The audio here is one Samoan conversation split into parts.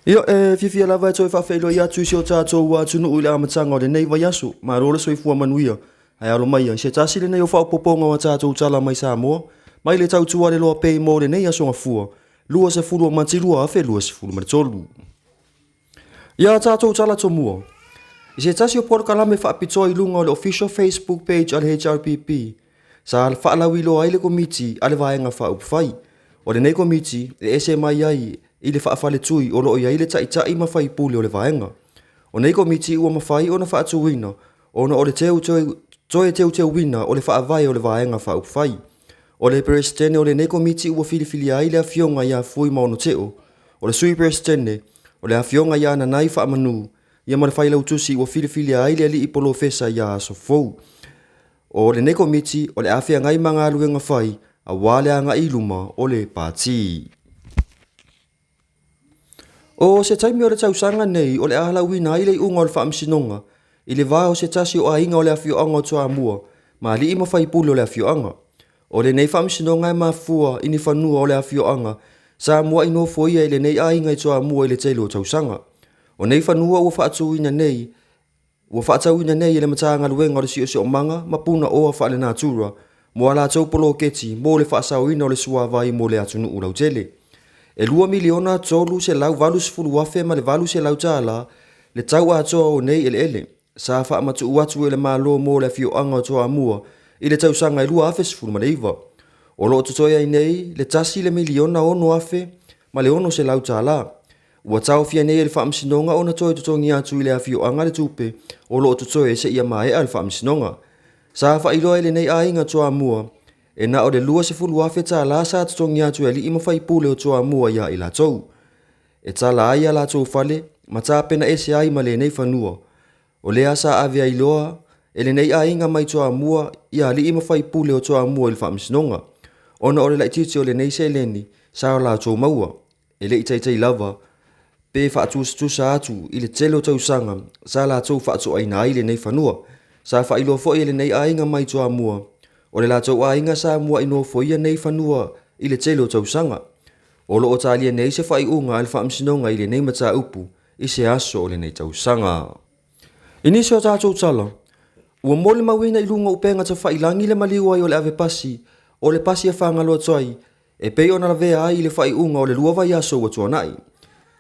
Ia, e fiafia lava e toe faafeiloai atu i si o tatou atunuu i le amataga o lenei vaiaso. Malo le soifua manuia. Ae alo maia i se tasi lenei o faaopoopoga o a tatou tala mai Samoa, mai le tautua a le Loa Pay mo lenei aso Gafua, 20 o Mati 2023. Ia a tatou tala tomua, i se tasi o polokalame faapitoa i luga o le official Facebook page a le HRPP, sa faalauiloa ai le Komiti a le Vaega Faaupufai. O lenei Komiti e ese mai ai i le faafaletui o lo o i ai le Taitai ma Faipule o le Vaega. O nei Komiti ua mafai ona faatuina ona o le toe teuteuina o le Faavae o le Vaega Faaupufai. O le Peresetene o lenei Komiti ua filifilia ai le Afioga ia Fuimaono Teo, o le Sui Peresetene, o le Afioga ia Nanai Faamanu, ia ma le Failautusi ua filifilia ai le Alii Polofesa ia Asofou. O lenei Komiti o le a feagai ma galuega fai aua le agai i luma o le Pati. O se taimi o le tausaga nei o le a halauina ai le iuga o le Faamasinoga i le va o se tasi o aiga o le afioaga o Toamua ma alii ma faipule o le afioaga. O lenei faamasinoga e mafua i ni fanua o le afioaga sa muai nofoia e lenei aiga i Toamua i le tele o tausaga. O nei fanua ua faatuina nei Ua faatauina nei e le Matagaluega o le Siosiomaga ma Punaoa Faalenatura mo a latou poloketi mo le faasaoina o le suavai mo le atunuu lautele. E $2,380,800 le tau atoa o nei eleele sa faamatuu atu e le Malo mo le afioaga o Toamua i le tausaga e 2019. O lo o totoe ai nei le $1,006,600. Ua taofia nei e le Faamasinoga ona toe totogi atu i le afioaga le tupe o lo o totoe seia maea le faamasinoga. Sa faailoa e lenei aiga Toamua, e na o le $20,000 sa totogi atu e alii ma faipule o Toamua ia i latou, e tala ai a latou fale ma tapena ese ai ma lenei fanua. O lea sa ave ai loa e lenei aiga mai Toamua ia alii ma faipule o Toamua i le Faamasinoga, ona o le laitiiti o lenei seleni sa latou maua. E le i taitai lava pe faatusatusa atu i le tele o tausaga sa latou faatoaina ai lenei fanua. Sa faailoa foi e lenei aiga mai Toamua, o le latou aiga sa muai nofoia nei fanua i le tele o tausaga. O lo o talia nei se faaiuga a le Faamasinoga i lenei mataupu i se aso o lenei tausaga. I nisi o tatou tala, ua molimauina i luga o upega tafailangi le maliu ai o le avepasi o le pasi a Fagaloa Tuai e pei ona lavea ai i le faaiuga o le lua vaiaso ua tuanai.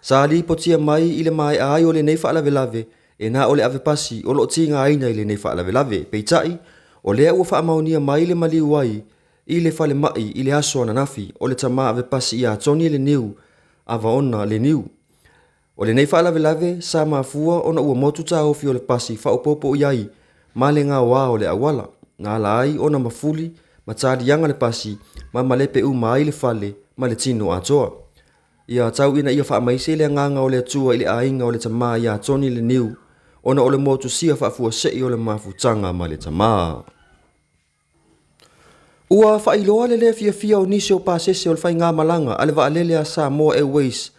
Sa lipotia mai i le maea ai o lenei faalavelave e na o le avepasi o lo o tigaina i lenei faalavelave. Peitai, o lea ua faamaonia mai le maliu ai i le falemai i le aso ananafi o le tama avepasi ia Tony Leniu Avaona Leniu. O lenei faalavelave sa mafua ona ua motu taofi o le pasi faaopoopo i ai ma le gaoa o le auala, na ala ai ona mafuli ma taliaga le pasi ma malepe uma ai le fale ma le tino atoa. Ia tau ina ia faamaise le agaga o le Atua i le aiga o le tama ia Tony Leniu ona o le motusia faafuasei o le mafutaga ma le tama. Ua faailoa le le fiafia o nisi o pasese o le faigamalaga a le vaalele a Samoa Airways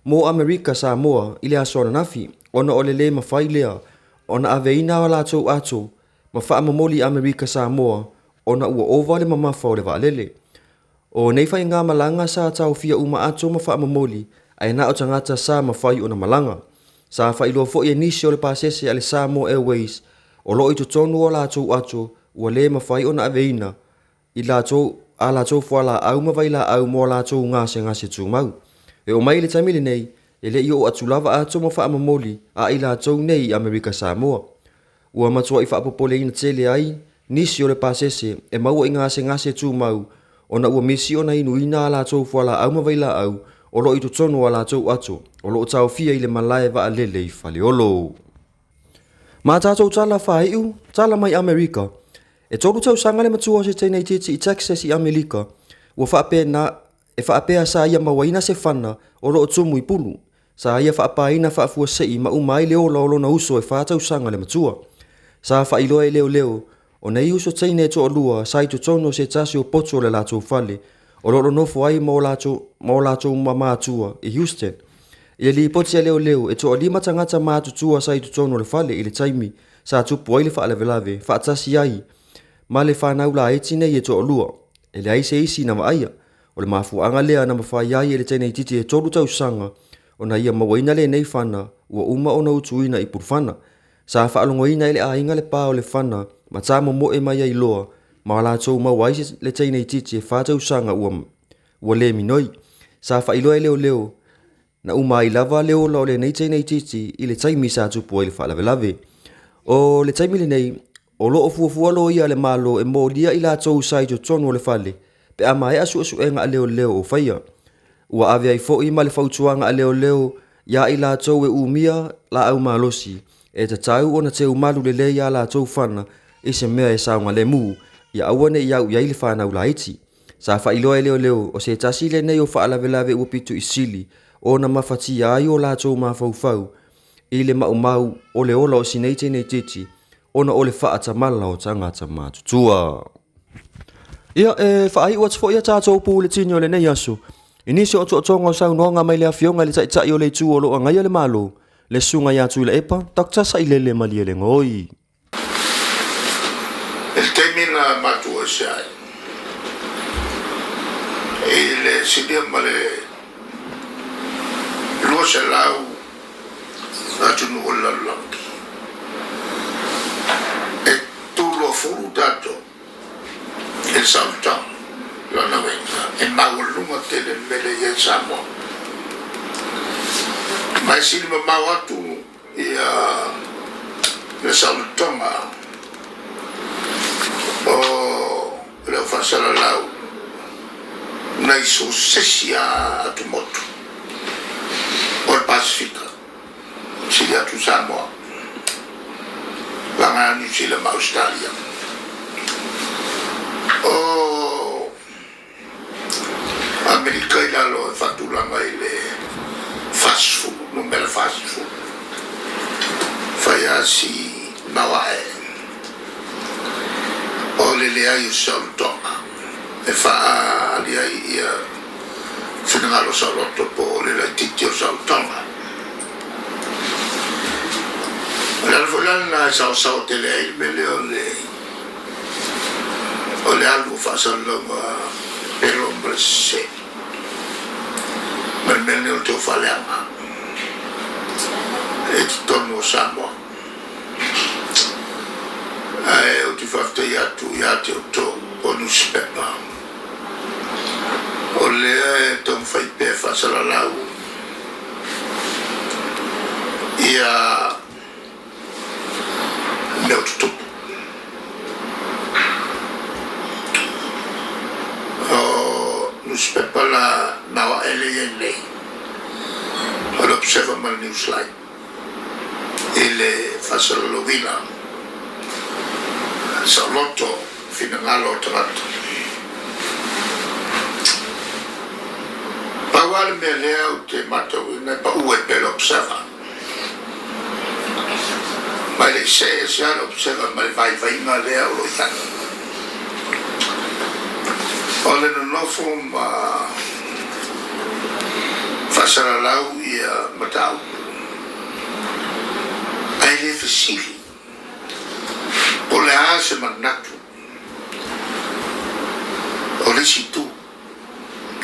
mo Amerika Samoa i le aso ananafi ona o le le mafai lea ona aveina a latou ato ma faamomoli i Amerika Samoa ona ua ova le mamafa o le vaalele. O nei faigamalaga sa taofia uma ato ma faamomoli ae na o tagata sa mafai ona malaga. Sa faailoa foi e nisi o le pasese a le Samoa Airways o lo o i totonu o a latou ato ua le mafai ona aveina i latou a latou fualaau ma vailaau mo a latou gasegase tumau. E oo mai i le taimi lenei, e le i oo atu lava ato ma faamomoli a i latou nei i Amerika Samoa. Ua matuai faapopoleina tele ai nisi o le pasese e maua i gasegase tumau ona ua misi ona inuina a latou fualaau ma vailaau o lo o i totonu o a latou ato o lo o taofia i le malae vaalele i Faleolo. Ma tatou tala faaiu, tala mai Amerika. E tolu tausaga le matua o se teine itiiti i Texas i Amelika ua faapena e faapea sa ia mauaina se fana o lo o tumu i pulu. Sa ia faapaina faafuasei ma uma ai le ola o lona uso e fa tausaga le matua. Sa faailoa e leoleo, o nei uso teine e toalua sa i totonu o se tasi o poto o le latou fale o lo o nofo ai ma o latou, ma o latou matua i Houston. I le lipoti a leoleo, e toalima tagata matutua sa i totonu o le fale i le taimi sa tupu ai le faalavelave faatasi ai ma le fanau laiti nei e toalua. E leai se isi na vaaia. O le mafuaaga lea na mafai ai e le teine itiiti e tolu tausaga ona ia mauaina lenei fana ua uma ona utuina i Pulufana. Sa faalogoina e le aiga le pa o le fana ma ta momoe mai ai loa ma latou maua ai le teine itiiti e fa tausaga ua ua le minoi. Sa faailoa e leoleo na uma ai lava le ola o lenei teine itiiti i le taimi sa tupu ai le faalavelave. O le taimi lenei, o lo o fuafua loia a le Malo e molia i latou sa i totonu o le fale pe a maea suesuega a leoleo o faia. Ua ave ai foi ma le fautuaga a leoleo iā i latou e umia laau malosi e tatau ona teumalu lelei a latou fana i se mea e saogalemu ia aua ne i au i ai le fanau laiti. Sa faailoa e leoleo o se tasi lenei o faalavelave ua pito i sili ona mafatia ai o latou mafaufau i le maumau o le ola o si nei teine itiiti ona o le faatamala o tagata matutua. Ia, e faaiu atu foi a tatou puletini o lenei aso i nisi o otootoga o saunoaga mai le Afioga i le Taitai o le Itu o lo o agaia le Malo, le Susuga ia Tuilaepa Dr. Sailele Malielegaoi. I le taimi na matou ese ai i le silia ma le 200 atunuu o le lalolagi, e 30 tatou i le saolotoga. Lona uiga, e maualuga tele le mea lea e i ai Samoa. Ma e sili mamao atu ia le saolotoga o le au faasalalau nai so se isi atumotu o le Pasefika, sili atu Samoa, vagana Niu Sila ma Ausetalia. O Amerika i lalo e faatulaga i le 40, numera 40, fai lava si maoae o le leai o se saolotoga e faaali ai ia finagalo saoloto po o le laitiiti o le saolotoga. O le ala foi la lena e saosaoa tele ai le mea lea o le o le alu o faasalalauga pelo ma le sese ma le mea lenei o le taufaaleaga i totonu o Samoa. Ae ou te faafetai atu ia te outou o nusipepa o lea e taumafai pea e faasalalau ia mea o tutupu. O nusipepa la maoae lea e i ai nei, o le Observer ma le Newsline i le faasalalauina saoloto finagalo o tagata. Pau lava le mea lea ou te matauina e pau ai pea le Observer. Ma e le i see ese lava le Observer ma le vaivaiga lea o lo o i ai. O le nonofo ma faasalalau ia mataupu, ae le fesili po o le a se manatu o le isi itu,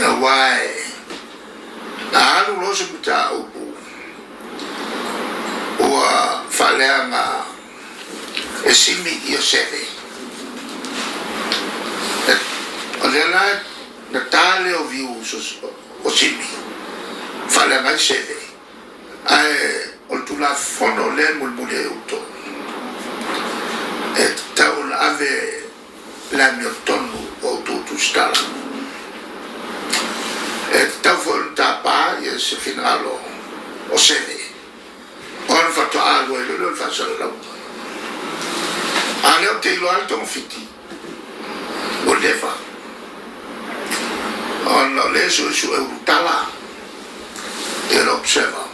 aua a alu loa se mataupu ua faaleaga e simi Ioseve. O lea la na ta lea o views o Simi, faaleaga ai Seve. Ae o le Tulafono lea e mulimuli ai outou, e tatau ona ave le amiotonu o outou tusitala. E tatau foi ona tapa se finagalo o Seve. Ona faatoa alu ai loa lea o le faasalalauga. A o lea ou te iloa lava le togafiti ua leva ona o lea e suesue ulutala ia le Observer.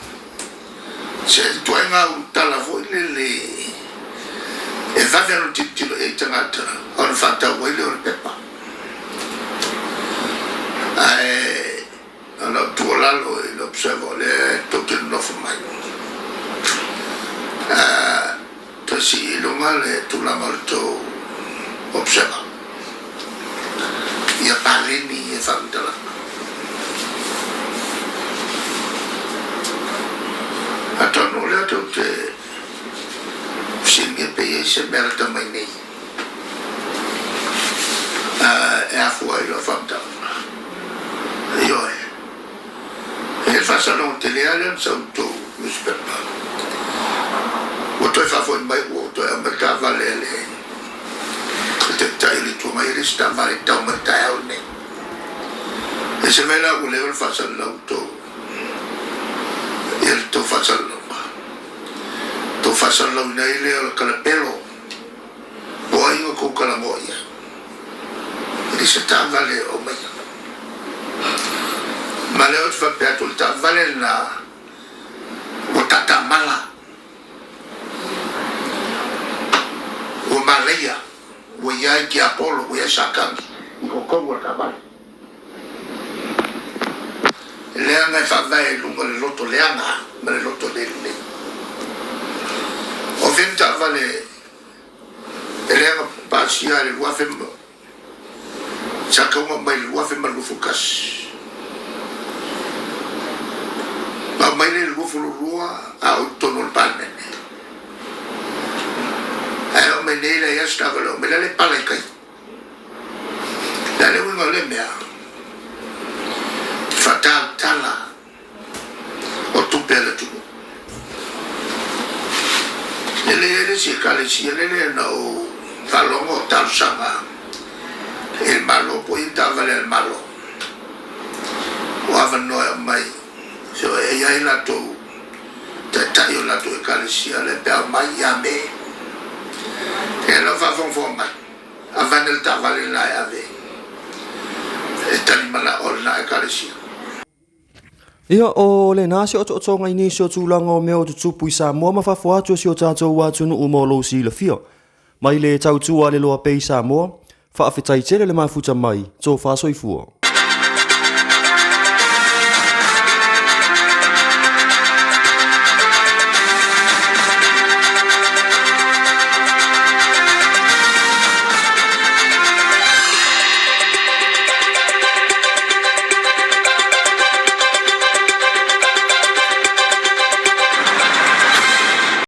Se ituaiga ulutala foi lele e vave ona tilotilo i ai tagata ona faatau ai lea o le pepa. Ae O lau tuualalo i le Observer o lea e tou te nonofo mai, toe sii i luga le tulaga o le tou Observer ia paleni ia faamatalaga. Atonu o lea tou te fesiligia pe i ai se mea lata mai nei e afua ai lau faamatalaga. Ioe. E i ai le faasalaga tele lava lea na sau i le tou newspaper. Ua toe faafoi mai ua toe aumai le taavale a le Taitai o le Itu Agai e le o se taavale e tau mai i le taeao lenei. Ese mai la ua leva le faasalalau i tou ia le tou faasalalauga. Tou faasalalauina ai lea o le kalapelo po o ai na tou talanoa i ai. E le se taavale e aumaia. Ma lea ou te faapea atu o le taavale lena ua tatamala, ua malaia, ua i ai tiapolo, ua i ai Satani i totonu o le taavale. Leaga e faavae i luga o le loto leaga ma le loto le lelei. O fea ni taavale e leaga pasia i le 2000 sa tauga mai i le 2021. Na aumai lea i le 22 a o i totonu o le Palemene. Ae oo mai nei e leai lava se taavale o aumai, la le pala i tai. O le a le uiga o lea mea? Faatautala o tupe a le atunuu. E leai le isi ekalesia lele na ou faalogo o talosaga i le Malo po o i taavale a le Malo o avanoa e aumai e i ai latou taitai o latou ekalesia lea pe aumai ia me. Ia lau faafogafoga mai. Avane le taavale lena e ave e tali manao lena ekalesia. Ia, o lena se otootoga i nisi o tulaga o mea o tutupu i Samoa ma fafo atu o si o tatou atunuu mo lou silafia. Mai le tautua a le Loa Pei Samoa, faafetai tele le mafuta mai, tofa soifua.